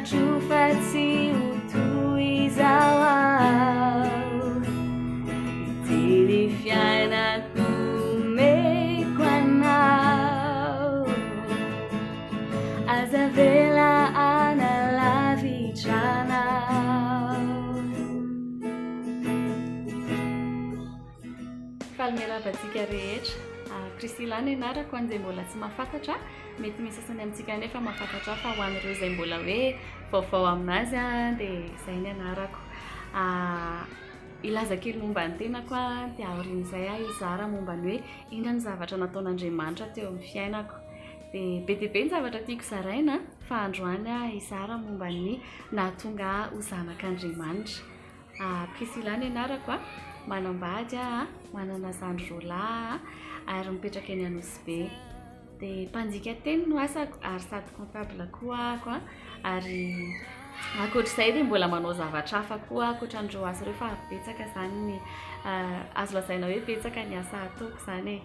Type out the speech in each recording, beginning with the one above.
Fantatro fa tsy ho toy izao aho. Ity ny fiainako omeko anao. Aza avela hanalavitra anao. Faly miarahaba antsika rehetra. Priscilla ny anarako, ho an'izay mbola tsy mahafantatra. Mety misy sasany amintsika anefa mahafantatra ahy fa ho an'ireo izay mbola hoe vaovao aminazy dia izay ny anarako. Hilaza kely momba ny tenako aho dia aorian'izay aho hizara momba ny hoe inona ny zavatra nataon'Andriamanitra teo amin'ny fiainako. Dia be dia be ny zavatra tiako zaraina fa androany aho hizara momba ny nahatonga ahy ho zanak'Andriamanitra. Priscilla ny anarako, manambady aho, manana zandry roalahy aho ary mipetraka eny Anosibe. Dia mpandika teny no asako ary sady comptable koa ahako an, ary ankoatr'izay dia mbola manao zavatra hafa koa aho ankoatran'ireo asa ireo fa betsaka izany ny azo lazaina hoe betsaka ny asa ataoko izany e.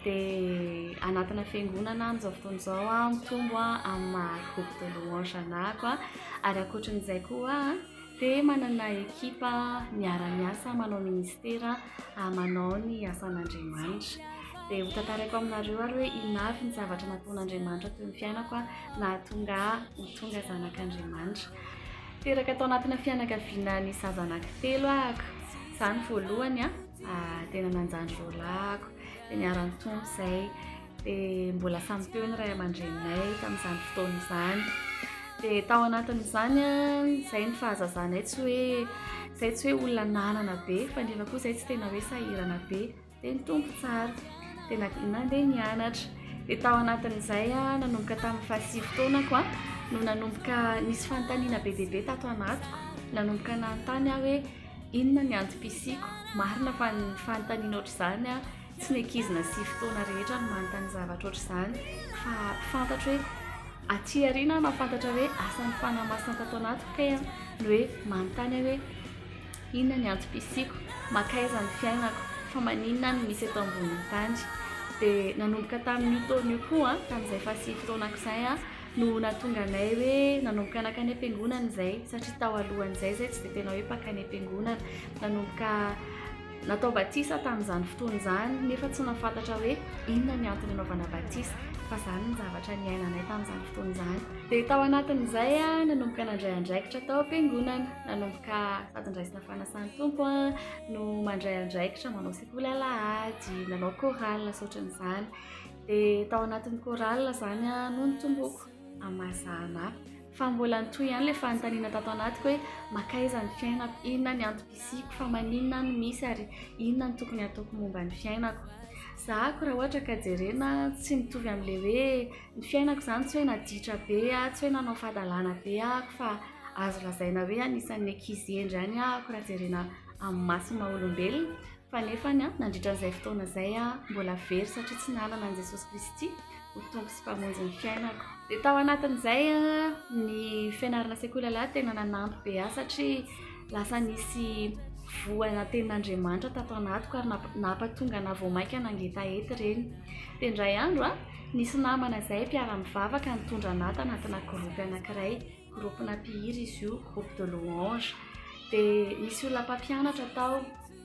Dia anatina fiangonana aho amin'izao fotoana izao aho, mitombo amin'ny maha groupe de louange anahako an, ary ankoatran'izay koa aho dia manana ekipa miara-miasa manao ministera manao ny asan'Andriamanitra. Dia ho tantaraiko aminareo ary hoe inona avy ny zavatra nataon'Andriamanitra teo amin'ny fiainako nahatonga ahy ho tonga zanak'Andriamanitra. Teraka tao anatina fianakaviana nisy zaza anankitelo ahako. Izaho no voalohany, dia nanan-jandry roalahy ahako. Dia niara-nitombo izay. Dia mbola samy teo ny ray aman-dreninay tamin'izany fotoana izany. Dia tao anatin'izany, izay ny fahazazanay tsy hoe izay tsy hoe olona nanana be fa nefa koa izay tsy tena hoe sahirana be. Dia nitombo tsara. Dia nandeha nianatra. Dia tao anatin'izay, nanomboka tamin'ny fahasivy taonako no nanomboka nisy fanontaniana be dia be tato anatiko. Nanomboka nanontany aho hoe inona ny antom-pisiako. Marina fa ny fanontaniana ohatr'izany Tsy ny ankizy na sivy taona rehetra no manontany zavatra ohatr'izany fa fantatro hoe aty aoriana aho mahafantatra hoe asan'ny Fanahy Masina tato anatiko kay ny hoe manontany aho hoe inona ny antom-pisiako, mankaiza ny fiainako, fa maninona aho no misy eto ambonin'ny tany. Dia nanomboka tamin'io taona io koa, tamin'izay fahasivy taonako izay no nahatonga anay hoe nanomboka nankany am-piangonana izay satria tao alohan'izay izay tsy dia tena hoe mpankany am-piangonana. Nanomboka Natao batisa tamin'izany fotoana izany nefa tsy nahafantatra hoe inona ny antony anaovana batisa fa izany ny zavatra niainanay tamin'izany fotoana izany. Dia tao anatin'izay aho nanomboka nandray andraikitra tao am-piangonana, nanomboka sady ndraisina fanasan'ny Tompo no mandray andraikitra manao sekoly alahady, nanao chorale sy ohatran'izany. Dia tao anatin'ny chorale izany no nitomboko amin'ny maha-zahana ahy. Fa mbola nitohy ihany ilay fanontaniana tato anatiko hoe mankaiza ny fiainako, inona ny antom-pisiako, fa maninona aho no misy ary inona no tokony hataoko momba ny fiainako. Zahako raha ohatra ka jerena tsy mitovy amin'ilay hoe ny fiainako izany tsy hoe naditra be aho, tsy hoe nanao fahadalana be ahako fa azo lazaina hoe anisan'ny ankizy hendry ihany ahako raha jerena amin'ny maso maha olombelona fa nefany nandritra an'izay fotoana izay aho mbola very satria tsy nanana an'i Jesosy Kristy ho Tompo sy Mpamonjy ny fiainako. Dia tao anatin'izay ny fianarana sekoly alahady tena nanampy be ahy satria lasa nisy voana tenin'Andriamanitra tato anatiko ary nampatonga anah vao mainka nangetaheta ireny. Dia indray andro nisy namana izay mpiara-mivavaka nitondra anah tanatina groupe anankiray, groupe-na mpihira izy io, groupe de louange. Dia nisy olona mpampianatra tao.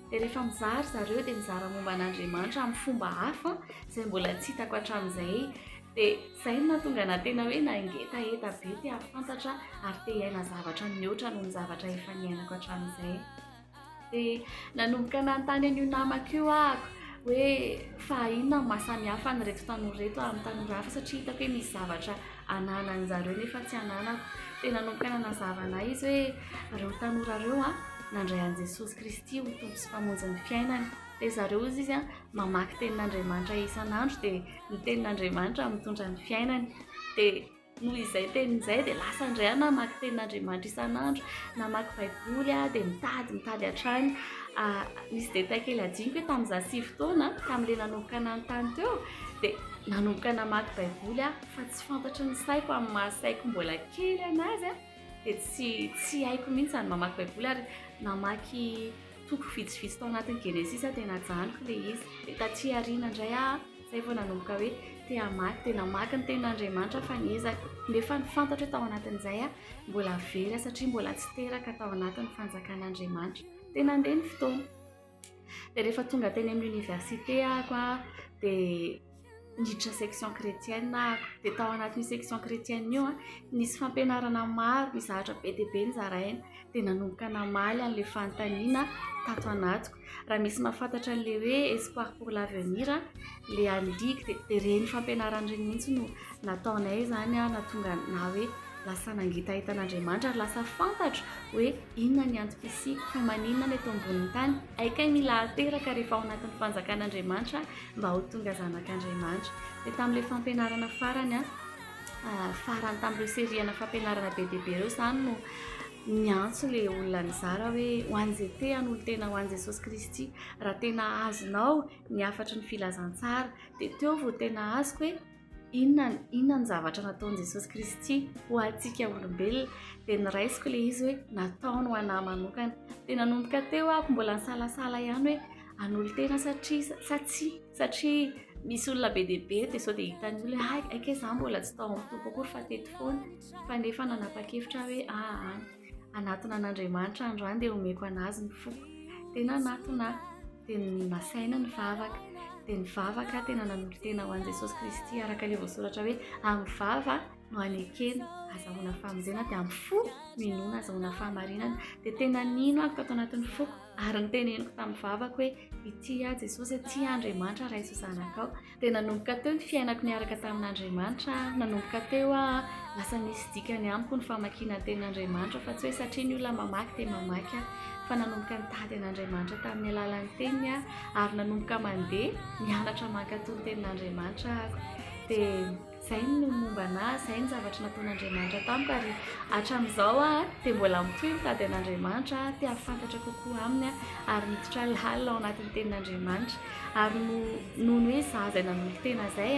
Dia rehefa mizara zareo dia mizara momba an'Andriamanitra amin'ny fomba hafa izay mbola tsy hitako hatramin'izay. Dia izay no nahatonga anà tena hoe nangetaheta be te hahafantatra ary te hiaina zavatra mihoatra noho ny zavatra efa niainako hatramin'izay. Dia nanomboka nanontany an'io namako io ahako hoe fa inona no maha samy hafa an'ireto tanora ireto amin'ny tanora hafa satria hitako hoe misy zavatra ananan'zareo nefa tsy ananako. Dia nanomboka nanazava anay izy hoe ireo tanora ireo an, nandray an'i Jesosy Kristy ho Tompo sy Mpamonjy ny fiainany. Dia zareo hozy izy an, mamaky tenin'Andriamanitra isan'andro dia ny tenin'Andriamanitra mitondra ny fiainany. Dia noho izay teniny izay dia lasa indray aho namaky tenin'Andriamanitra isan'andro, namaky Baiboly aho dia mitady mitady hatrany. Misy détail kely adinoko hoe tamin'izaho sivy taona, tamin'ilay nanomboka nanontany teo, dia nanomboka namaky Baiboly aho fa tsy fantatry ny saiko amin'ny maha saiko mbola kely anazy dia tsy tsy haiko mihitsy izany mamaky Baiboly ary namaky toko vitsivitsy tao anatin'ny Genesisy aho dia najanoko ilay izy. Dia taty aoriana indray aho izay vao nanomboka hoe te hamaky dia namaky ny tenin'Andriamanitra fa niezaka. Nefa ny fantatro hoe tao anatin'izay aho mbola very aho satria mbola tsy teraka tao anatin'ny fanjakan'Andriamanitra. Dia nandeha ny fotoana. Dia rehefa tonga teny amin'ny université aho dia niditra section chrétienne aho. Dia tao anatin'io section chrétienne io nisy fampianarana maro, nisy zavatra be dia be nozaraina. Dia nanomboka namaly an'ilay fanontaniana tato anatiko. Raha misy mahafantatra an'ilay hoe espoir pour l'avenir, ilay an'i Ligue, dia ireny fampianarana ireny mihitsy no nataonay izany nahatonga anà hoe lasa nangetaheta an'Andriamanitra ary lasa fantatro hoe inona ny antom-pisiako, fa maninona aho eto ambonin'ny tany. Hay kay mila ateraka rehefa ao anatin'ny fanjakan'Andriamanitra mba ho tonga zanak'Andriamanitra. Dia tamin'ilay fampianarana farany, farany tamin'ireo serie-na fampianarana be dia be ireo izany no niantso ilay olona nizara hoe ho an'izay te hanolo-tena ho an'i Jesosy Kristy, raha tena azonao ny hafatry ny filazantsara. Dia teo vao tena azoko hoe inona inona ny zavatra nataon'i Jesosy Kristy ho antsika olombelona. Dia noraisiko ilay izy hoe nataony ho anà manokana. Dia nanomboka teo aho mbola nisalasala ihany hoe hanolo-tena satria sa tsia, satria misy olona be dia be dia sao dia hitan'ny olona hoe hay hay kay izaho mbola tsy tao amin'ny Tompo akory fa teto foana. Fa nefa nanapa-kevitra aho hoe aa hanatona an'Andriamanitra androany dia omeko an'Azy ny foko. Dia nanatona aho, dia nasaina nivavaka, dia nivavaka aho, tena nanolo-tena ho an'i Jesosy Kristy araka ilay voasoratra hoe amin'ny vava no anekena azahoana famonjena dia amin'ny fo no inoana azahoana fahamarinana. Dia tena nino aho tato anatin'ny foko ary niteneniko tamin'ny vavako hoe ity aho Jesosy, ity aho Andriamanitra, raiso ho zanakao. Dia nanomboka teo ny fiainako niaraka tamin'Andriamanitra, nanomboka teo aho lasa nisy dikany amiko ny famakiana ny tenin'Andriamanitra fa tsy hoe satria ny olona mamaky dia mamaky aho fa nanomboka nitady an'Andriamanitra tamin'ny alalan'ny teniny aho ary nanomboka mandeha mianatra mankatò ny tenin'Andriamanitra aho. Dia Izay no momba anà, izay ny zavatra nataon'Andriamanitra tamiko ary hatramin'izao aho dia mbola mitohy mitady an'Andriamanitra, te hahafantatra kokoa aminy aho ary miditra lalina ao anatin'ny tenin'Andriamanitra. Ary noho ny hoe izaho izay nanolo-tena izay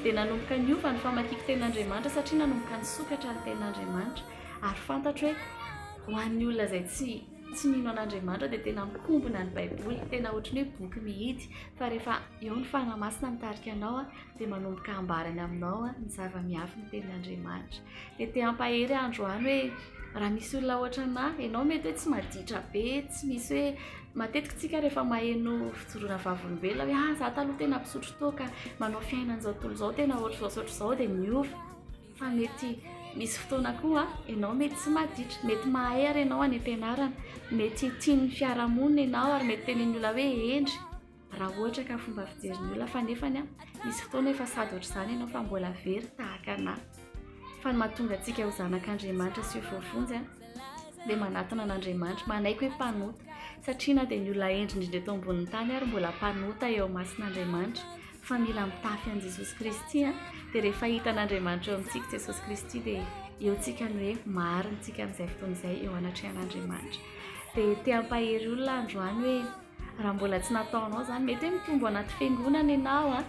dia nanomboka niova ny famakiako tenin'Andriamanitra satria nanomboka nisokatra ny tenin'Andriamanitra ary fantatro hoe ho an'ny olona izay tsy tsy mino an'Andriamanitra dia tena mikombona ny Baiboly, tena ohatran'ny hoe boky mihidy fa rehefa eo ny Fanahy Masina mitarika anao dia manomboka ambarany aminao ny zava-miafy ny tenin'Andriamanitra. Dia te hampahery aho androany hoe raha misy olona ohatranà, ianao mety hoe tsy maditra be, tsy misy hoe matetika tsika rehefa maheno fijoroana vavolombelona hoe ah za taloha tena mpisotro toaka, manao fiainan'izao tontolo izao tena ohatr'izao sy ohatr'izao dia miova. Fa mety misy fotoana koa ianao mety tsy maditra, mety mahay ary ianao any am-pianarana, mety tian'ny fiarahamonina ianao ary mety tenenin'ny olona hoe hendry. Raha ohatra ka fomba fijerin'ny olona fa nefany an, misy fotoana efa sady ohatr'izany ianao fa mbola very tahaka anà. Fa ny mahatonga antsika ho zanak'Andriamanitra sy ho voavonjy an, dia manatona an'Andriamanitra, manaiky hoe mpanota, satria na dia ny olona hendry indrindra eto ambonin'ny tany ary mbola mpanota eo imason'Andriamanitra, fa mila mitafy an'i Jesosy Kristy an, dia rehefa hitan'Andriamanitra eo amintsika Jesosy Kristy dia eo tsika ny hoe marina tsika amin'izay fotoana izay eo anatrehan'Andriamanitra. Dia te hampahery olona androany hoe Raha mbola tsy nataonao izany, mety hoe mitombo anaty fiangonana ianao an,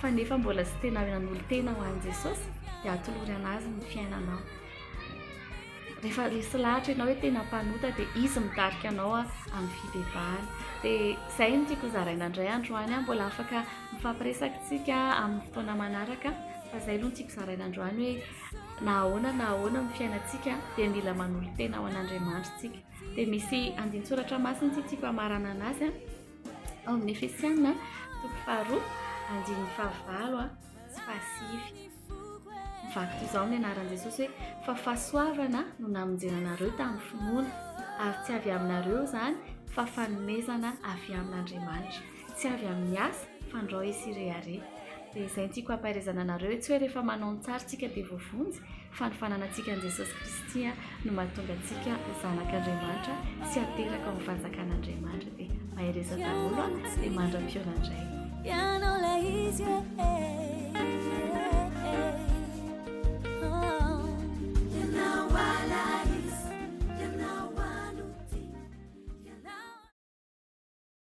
fa nefa mbola tsy tena nanolo-tena ho an'i Jesosy, dia atolory an'Azy ny fiainanao. Rehefa resy lahatra ianao hoe tena mpanota dia Izy mitarika anao amin'ny fibebahana. Dia izay no tiako hozaraina indray androany an, mbola afaka mifampiresaka isika amin'ny fotoana manaraka, fa izay aloha no tiako zaraina androany hoe na ahoana na ahoana amin'ny fiainantsika dia mila manolo-tena ho an'Andriamanitra isika. Dia misy andinin-tsoratra masina ity tiako hamaranana azy ao amin'ny Efesiana toko faharoa andininy fahavalo sy fahasivy. Mivaky toy izao ny anaran'i Jesosy hoe fa fahasoavana no namonjena anareo tamin'ny finoana ary tsy avy aminareo izany fa fanomezana avy amin'Andriamanitra. Tsy avy amin'ny asa fandrao hisy hirehareha. Dia izay no tiako hampaherezana anareo hoe tsy hoe rehefa manao ny tsara isika dia voavonjy fa ny fananantsika an'i Jesosy Kristy no mahatonga antsika ho zanak'Andriamanitra sy hateraka ao amin'ny fanjakan'Andriamanitra. Dia mahereza daholo dia mandra-pihaona indray. Ianao ilay izy e. Oh.